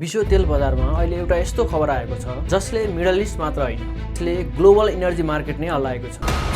विश्व तेल बजारमा अहिले एउटा यस्तो खबर आएको छ जसले मिडल इस्ट मात्र होइन, यसले ग्लोबल एनर्जी मार्केट नै हल्लाएको छ।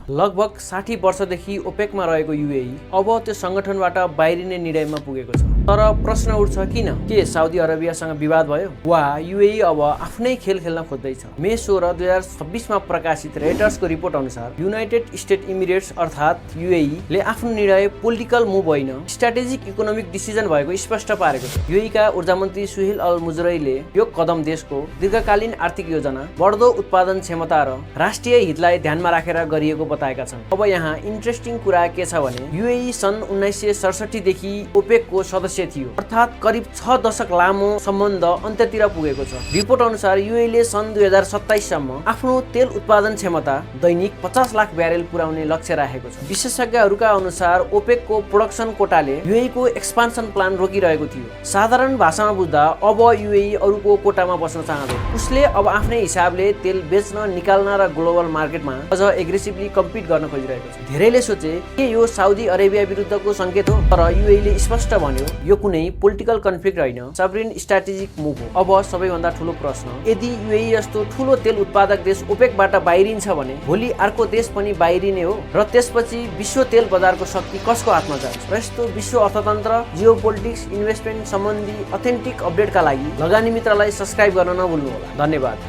लगभग 60 वर्षदेखि ओपेकमा रहेको युएई अब त्यो संगठनबाट बाहिरिने निर्णयमा पुगेको छ। तर प्रश्न उठ्छ किन? के साउदी अरेबियासँग विवाद भयो वा युएई अब आफ्नै खेल खेल्न खोज्दैछ? मे 16, 2026 मा प्रकाशित रेटर्सको रिपोर्ट अनुसार युनाइटेड स्टेट इमिरेट्स अर्थात् युएई ले आफ्नो निर्णय पोलिटिकल मुभ होइन, स्ट्र्याटेजिक इकोनोमिक डिसिजन भएको स्पष्ट पारेको छ। युएई का ऊर्जा मन्त्री सुहेल अल मुजरईले यो कदम देशको दीर्घकालीन आर्थिक योजना, बढ्दो उत्पादन क्षमता र राष्ट्रिय हितलाई ध्यानमा राखेर गरिएको बताएका छन्। अब यहाँ इन्ट्रेस्टिङ कुरा के छ भने युएई सन् 1967 देखि ओपेकको सदस्य थियो, अर्थात् करिब 6 दशक लामो सम्बन्ध अन्त्यतिर पुगेको छ। रिपोर्ट अनुसार युएईले सन् 2027 सम्म आफ्नो तेल उत्पादन क्षमता दैनिक 50 लाख ब्यारेल पुर्याउने लक्ष्य राखेको छ। विशेषज्ञहरूका अनुसार ओपेकको प्रोडक्सन कोटाले युएईको एक्सपान्सन प्लान रोकिरहेको थियो। साधारण भाषामा बुझ्दा अब युएई अरूको कोटामा बस्न चाहँदैन। उसले अब आफ्नै हिसाबले तेल बेच्न, निकाल्न र ग्लोबल मार्केटमा अझ एग्रेसिभली कम्पिट गर्न खोजिरहेको छ। धेरैले सोचे के यो साउदी अरेबिया विरुद्धको संकेत हो, तर युएईले स्पष्ट भन्यो यो कुनै पोलिटिकल कन्फ्लिक्ट होइन, सभरेन स्ट्र्याटेजिक मुभ हो। अब सबैभन्दा ठुलो प्रश्न, यदि युएई जस्तो ठुलो तेल उत्पादक देश ओपेकबाट बाहिरिन्छ भने भोलि अर्को देश पनि बाहिरिने हो र त्यसपछि विश्व तेल बजारको शक्ति कसको हातमा जान्छ? र यस्तो विश्व अर्थतन्त्र, जियोपोलिटिक्स, इन्भेस्टमेन्ट सम्बन्धी अथेन्टिक अपडेटका लागि लगानी मित्रलाई सब्स्क्राइब गर्न नभुल्नुहोला। धन्यवाद।